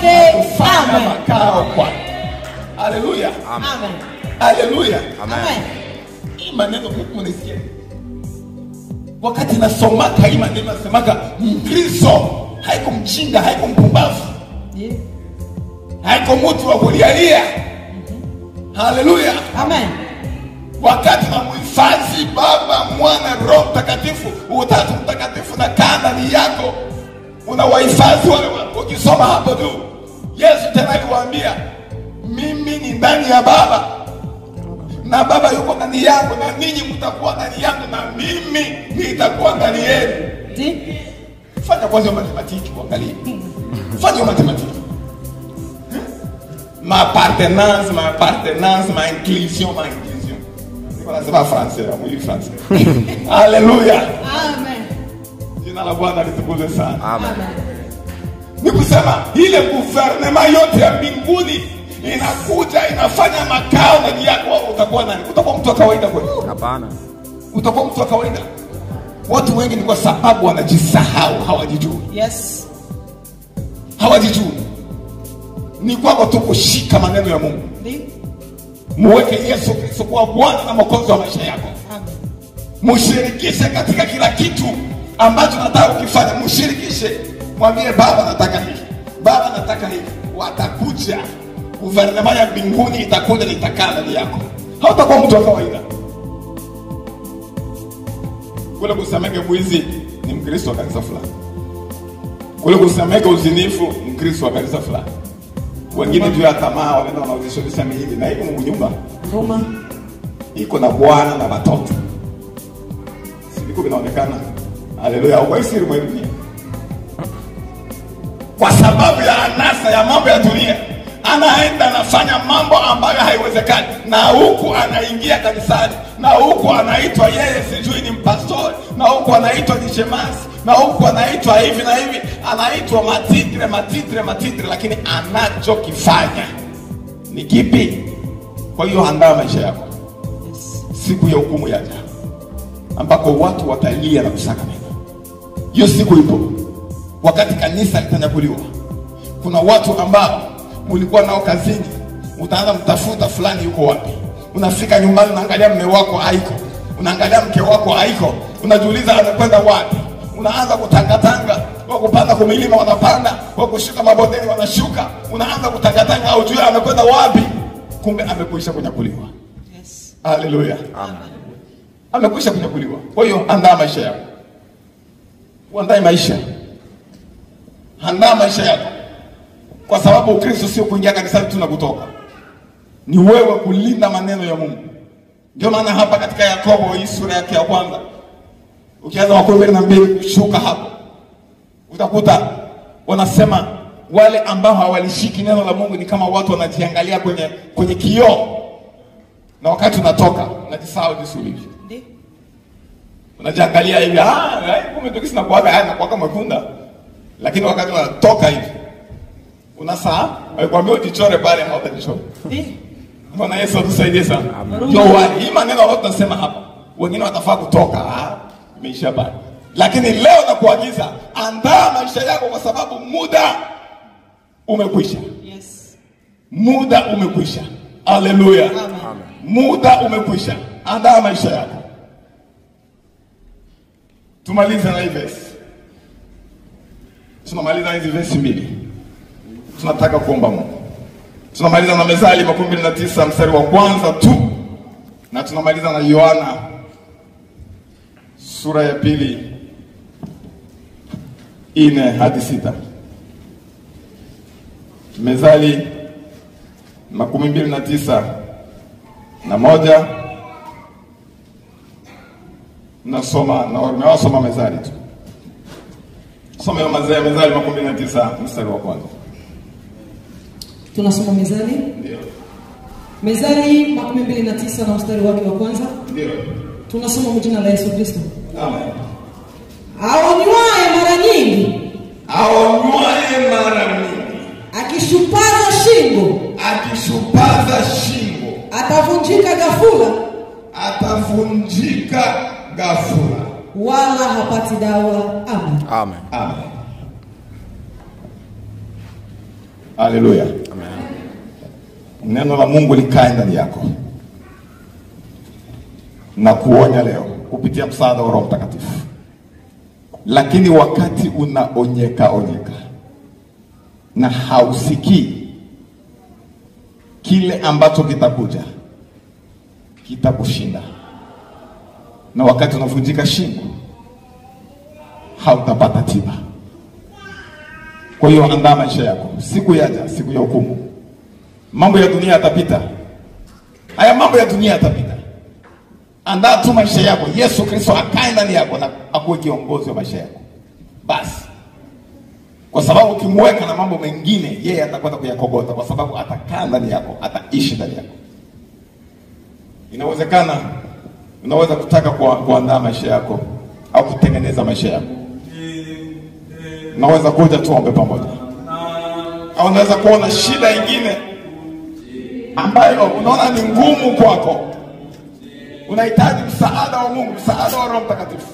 kwake. Kufanya Amen. makao kwake. Haleluya. Amen. Haleluya. Amen. Hii maneno Mungu mnisikia. Wakati nasomaka hii maneno nasemaka Mkristo haiko mjinga, haiko mpumbavu. Yeah. Haiko mtu wa kulialia. Haleluya. Amen. Wakati namuhifadhi Baba, Mwana, Roho Mtakatifu, Utatu Mtakatifu na kaa ndani yako, unawahifadhi wale watu. Ukisoma hapo juu, Yesu tena aliwaambia, mimi ni ndani ya Baba na Baba yuko ndani yangu, na ninyi mtakuwa ndani yangu na mimi nitakuwa ndani yenu. Ndiyo. Fanya kwanza mathematiki, uangalie. Fanya mathematiki. Ma appartenance, ma appartenance, ma inclusion, ma inclusion. Niko nasema français, mwili français. Haleluya. Amen. Jina la Bwana litukuzwe sana. Amen. Ni kusema ile gouvernement yote ya mbinguni inakuja inafanya makao ndani yako. Wewe utakuwa nani? Utakuwa mtu wa kawaida kweli? Hapana. Utakuwa mtu wa kawaida. Watu wengi ni kwa sababu wanajisahau, hawajijui. Yes. Hawajijui. Ni kwako tu kushika maneno ya Mungu. Ndiyo. Muweke Yesu Kristo kuwa Bwana na Mwokozi wa maisha yako. Amen. Mushirikishe katika kila kitu ambacho nataka kukifanya. Mushirikishe, mwambie Baba nataka hiki, Baba nataka hiki. Watakuja, guvernema ya mbinguni itakuja na itakaa ndani yako. Hautakuwa mtu wa kawaida. Kule kusameke mwizi ni Mkristo wa kanisa fulani, kule kusameke uzinifu Mkristo wa kanisa fulani. Wengine juu ya tamaa wanaenda wanauzisha miili na iko nyumba Roma. iko na bwana na watoto, siviko vinaonekana. Haleluya! Ukaisiri mwa dunia kwa sababu ya anasa ya mambo ya dunia, anaenda anafanya mambo ambayo haiwezekani, na huku anaingia kanisani, na huku anaitwa yeye sijui ni mpastori, na huku anaitwa ni shemasi, na huku anaitwa hivi na hivi, anaitwa matitre matitre matitre, lakini anachokifanya ni kipi? Kwa hiyo andaa maisha yako. Yes. Siku ya hukumu yaja, ambako watu watalia na kusaga meno. Hiyo siku ipo, wakati kanisa litanyakuliwa. Kuna watu ambao mulikuwa nao kazini, utaanza mtafuta fulani yuko wapi. Unafika nyumbani, unaangalia mume wako haiko, unaangalia mke wako haiko, unajiuliza amekwenda wapi. Unaanza kutangatanga, wa kupanda kumilima wanapanda, wa kushuka mabondeni wanashuka. Unaanza kutangatanga, haujui amekwenda wapi, kumbe amekwisha kunyakuliwa. Yes. Haleluya. Amen. Amekwisha kunyakuliwa. Kwa hiyo andaa maisha yako, uandae maisha, andaa maisha yako, kwa sababu Ukristo sio kuingia kanisani tu na kutoka, ni wewe kulinda maneno ya Mungu. Ndio maana hapa katika Yakobo hii sura yake ya kwanza, ukianza 22 kushuka hapo, utakuta wanasema wale ambao hawalishiki neno la Mungu ni kama watu wanajiangalia kwenye kioo, na wakati unatoka unajisahau jinsi ulivyo. Ndiyo. Unajiangalia hivi, kumbe ndio kisi nakuaga, nakuaga mwekunda. Lakini wakati unatoka hivi unasaa, walikwambia ujichore pale, hautajichora. Ndiyo. Bwana Yesu atusaidie sana. Ndio wale hii maneno ambayo tunasema hapa, wengine watafaa kutoka, imeisha bali. Lakini leo nakuagiza, andaa maisha yako kwa sababu muda umekwisha. Yes. Muda umekwisha. Haleluya. Amen. Muda umekwisha. Andaa maisha yako. Tumalize na hii verse. Tunamaliza hizi verse mbili. Tunataka kuomba Mungu. Tunamaliza na Mezali 29 mstari wa kwanza tu, na tunamaliza na Yohana sura ya 2 4 hadi 6. Mezali 29 na 1. Nasoma na nimewasoma Mezali tu. Soma hiyo Mezali 29 mstari wa kwanza. Tunasoma Mezali? Ndio. Mezali 29 na mstari wake wa kwanza. Ndio. Tunasoma kwa jina la Yesu Kristo. Amen. Aonywaye mara nyingi, aonywaye mara nyingi, akishupaza shingo, akishupaza shingo, atavunjika ghafula, atavunjika ghafula, wala hapati dawa. Amen. Amen. Amen. Haleluya. Neno la Mungu likae ndani yako na kuonya leo kupitia msaada wa Roho Mtakatifu. Lakini wakati unaonyeka onyeka na hausikii, kile ambacho kitakuja kitakushinda, na wakati unavunjika shingo hautapata tiba. Kwa hiyo andaa maisha yako, siku yaja, siku ya hukumu. Mambo ya dunia yatapita, haya mambo ya dunia yatapita. Andaa tu maisha yako, Yesu Kristo akae ndani yako na akuwe kiongozi wa maisha yako basi, kwa sababu ukimweka na mambo mengine, yeye atakwenda kuyakogota, kwa sababu atakaa ndani yako, ataishi ndani yako. Inawezekana unaweza kutaka kuandaa maisha yako au kutengeneza maisha yako. Unaweza kuja tuombe pamoja, au unaweza kuona shida ingine ambayo unaona ni ngumu kwako, unahitaji msaada wa Mungu, msaada wa Roho Mtakatifu.